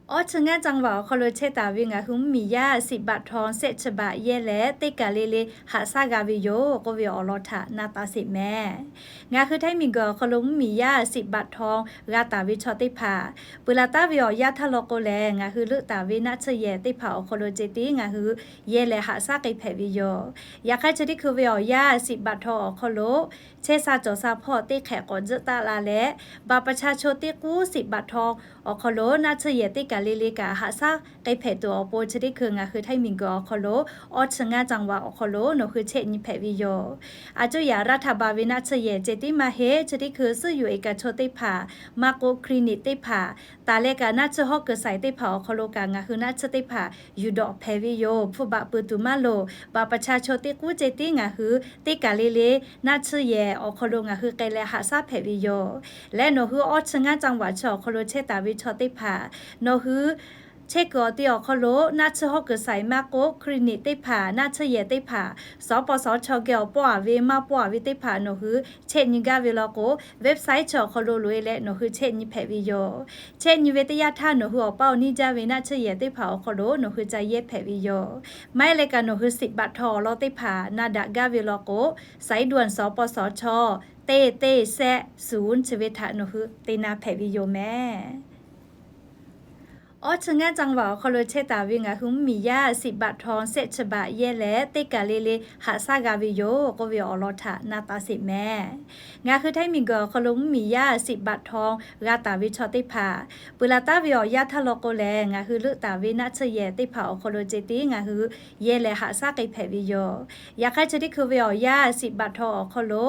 Awˇ chi ngaˇ จังหวัด awˬ hk'aw lo chehˇ taˍ ve ngaˬ hui mvuhˇmiˬ yaˇ สิบบาททอง shehˆ chi baꞈ yehˇ leh teˇ kaˬ le le haꞈ shaˉ g'a ve yoˬ k'oˆ ve awˬ lawn htaꞈ na taˍ sheˍ mehˍ. Ngaˬ hui Htaiˇ miˬguiˬ awˬ hk'aw lo mvuhˇmiˬ yaˇ สิบบาททอง g'a taˍ ve chaw teˇ hpaˍ peuˬ laˬ taˉ ve awˬ yanˇ htaˇ law k'o lehˬ, ngaˬ hui leuˆ taˍ ve naˆ tsuhˇ yehˬ teˇ hpaˍ awˬ hk'aw lo ceh tiˉ ngaˬ hui yehˇ leh haꞈ shaˉ k'ai hpehꞈ ve yoˬ. Yaꞈ hk'aˇ, chi teˇ hkui ve awˬ yanˇ สิบบาททอง awˬ hk'aw lo chehˇ sha cawˬ sha hpawˇ teˇ hk'ehꞈ k'awꞈ tzuhˆ taˆ la leh, บัตรประชาชน teˇ k'uˉ สิบบาททอง awˬ hk'aw lo naˆ tsuhˇ yehˬ teˇ kaˬ le le kaꞈ haꞈ shaˉ k'ai hpehꞈ tuˬ awˬ pon, chi teˇ hkui ngaˬ hui Htaiˇ miˬguiˬ awˬ hk'aw lo awˇ chi ngaˇ จังหวัด awˬ hk'aw lo nawˬ hui chehˇ nyi hpehꞈ ve yoˬ. Aˬ cuˇ yaꞈ, raˇ htaꞈ ba ve naˆ tsuhˇ yehˬ ceh tiˉ maˇ heˆ. Chi teˇ hkui suhˉ yuˬ eˍ kaˍ chaw teˇ hpaˍ, maˇ k'oˆ clinic teˇ hpaˍ, taˍ leh kaꞈ naˆ tsuhˇ hawˉ kuiˬ saiˍ teˇ hpaˍ awˬ hk'aw lo kaꞈ ngaˬ hui naˆ tsuhˇ teˇ hpaˍ yuˬ dawꞈ hpehꞈ ve yoˬ. Hpu baꞈ pui tuˬ maˇ loˍ. บัตรประชาชน teˇ k'uˉ ceh tiˉ ngaˬ hui teˇ kaˬ le le naˆ tsuhˇ yehˬ awˬ hk'aw lo ngaˬ hui k'ai leh haꞈ shaˉ hpehꞈ ve yoˬ. Leh nawˬ hui awˇ chi ngaˇ จังหวัด chi awˬ hk'aw lo chehˇ taˍ ve chaw teˇ hpaˍ, nawˬ hui chehˇ kuiˬ awˬ ti awˬ hk'aw lo naˆ tsuhˇ hawˉ kuiˬ saiˍ maˇ k'oˆ clinic teˇ hpaˍ, naˆ tsuhˇ yehˬ teˇ hpaˍ, สปสช. geh awˬ pawˆ aˍ ve maˇ pawˆ aˍ ve teˇ hpaˍ nawˬ hui chehˇ nyi gaˇ ve law k'o, website chi awˬ hk'aw lo loꞈ e leh nawˬ hui chehˇ nyi hpehꞈ ve yoˬ. Chehˇ nyi ve teˇ yanˇ htaˇ, nawˬ hui awˬ paˇ awˬ niˇ jaˇ ve naˆ tsuhˇ yehˬ teˇ hpaˍ awˬ hk'aw lo nawˬ hui ca yehˇ hpehꞈ ve yoˬ. Maˇ heˆ leh kaꞈ, nawˬ hui สิบบาททอง awˬ lawn teˇ hpaˍ na daꞈ gaˇ ve law k'o, สายด่วน สปสช. teˇ teˇ shehˆ suˍ chi ve htaꞈ nawˬ hui te na hpehꞈ ve yoˬ mehˍ. Awˇ chi ngaˇ จังหวัด awˬ hk'aw lo chehˇ taˍ ve ngaˬ hui mvuhˇmiˬ yaˇ สิบบาททอง shehˆ chi baꞈ yehˇ leh teˇ kaˬ le le haꞈ shaˉ g'a ve yoˬ k'oˆ ve awˬ lawn htaꞈ na taˍ sheˍ mehˍ. Ngaˬ hui Htaiˇ miˬguiˬ awˬ hk'aw lo mvuhˇmiˬ yaˇ สิบบาททอง g'a taˍ ve chaw teˇ hpaˍ peuˬ laˬ taˉ ve awˬ yanˇ htaˇ law k'o lehˬ, ngaˬ hui leuˆ taˍ ve naˆ tsuhˇ yehˬ teˇ hpaˍ awˬ hk'aw lo ceh tiˉ ngaˬ hui yehˇ leh haꞈ shaˉ k'ai hpehꞈ ve yoˬ. Yaꞈ hk'aˇ, chi teˇ hkui ve awˬ yanˇ สิบบาททอง awˬ hk'aw lo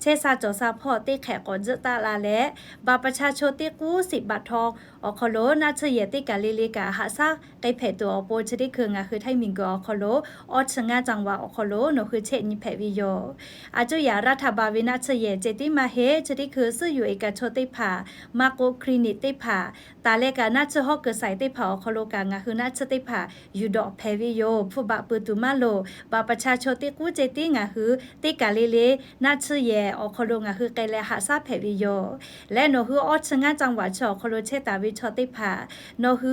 chehˇ sha cawˬ sha hpawˇ teˇ hk'ehꞈ k'awꞈ tzuhˆ taˆ la leh, บัตรประชาชน teˇ k'uˉ สิบบาททอง awˬ hk'aw lo naˆ tsuhˇ yehˬ teˇ kaˬ le le kaꞈ haꞈ shaˉ k'ai hpehꞈ tuˬ awˬ pon, chi teˇ hkui ngaˬ hui Htaiˇ miˬguiˬ awˬ hk'aw lo awˇ chi ngaˇ จังหวัด awˬ hk'aw lo nawˬ hui chehˇ nyi hpehꞈ ve yoˬ. Aˬ cuˇ yaꞈ, raˇ htaꞈ ba ve naˆ tsuhˇ yehˬ ceh tiˉ maˇ heˆ. Chi teˇ hkui suhˉ yuˬ eˍ kaˍ chaw teˇ hpaˍ, maˇ k'oˆ clinic teˇ hpaˍ, taˍ leh kaꞈ naˆ tsuhˇ hawˉ kuiˬ saiˍ teˇ hpaˍ awˬ hk'aw lo kaꞈ ngaˬ hui naˆ tsuhˇ teˇ hpaˍ yuˬ dawꞈ hpehꞈ ve yoˬ. Hpu baꞈ pui tuˬ maˇ loˍ. บัตรประชาชน teˇ k'uˉ ceh tiˉ ngaˬ hui teˇ kaˬ le le naˆ tsuhˇ yehˬ awˬ hk'aw lo ngaˬ hui k'ai leh haꞈ shaˉ hpehꞈ ve yoˬ. Leh nawˬ hui awˇ chi ngaˇ จังหวัด chi awˬ hk'aw lo chehˇ taˍ ve chaw teˇ hpaˍ, nawˬ hui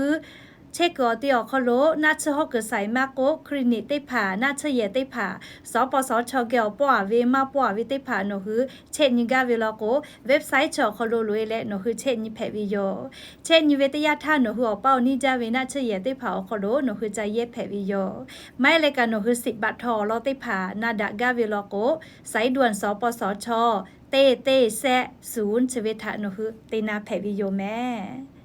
chehˇ kuiˬ awˬ ti awˬ hk'aw lo naˆ tsuhˇ hawˉ kuiˬ saiˍ maˇ k'oˆ clinic teˇ hpaˍ, naˆ tsuhˇ yehˬ teˇ hpaˍ, สปสช. geh awˬ pawˆ aˍ ve maˇ pawˆ aˍ ve teˇ hpaˍ nawˬ hui chehˇ nyi gaˇ ve law k'o, website chi awˬ hk'aw lo loꞈ e leh nawˬ hui chehˇ nyi hpehꞈ ve yoˬ. Chehˇ nyi ve teˇ yanˇ htaˇ, nawˬ hui awˬ paˇ awˬ niˇ jaˇ ve naˆ tsuhˇ yehˬ teˇ hpaˍ awˬ hk'aw lo nawˬ hui ca yehˇ hpehꞈ ve yoˬ. Maˇ heˆ leh kaꞈ, nawˬ hui สิบบาททอง awˬ lawn teˇ hpaˍ na daꞈ gaˇ ve law k'o, สายด่วน สปสช. teˇ teˇ shehˆ suˍ chi ve htaꞈ nawˬ hui te na hpehꞈ ve yoˬ mehˍ.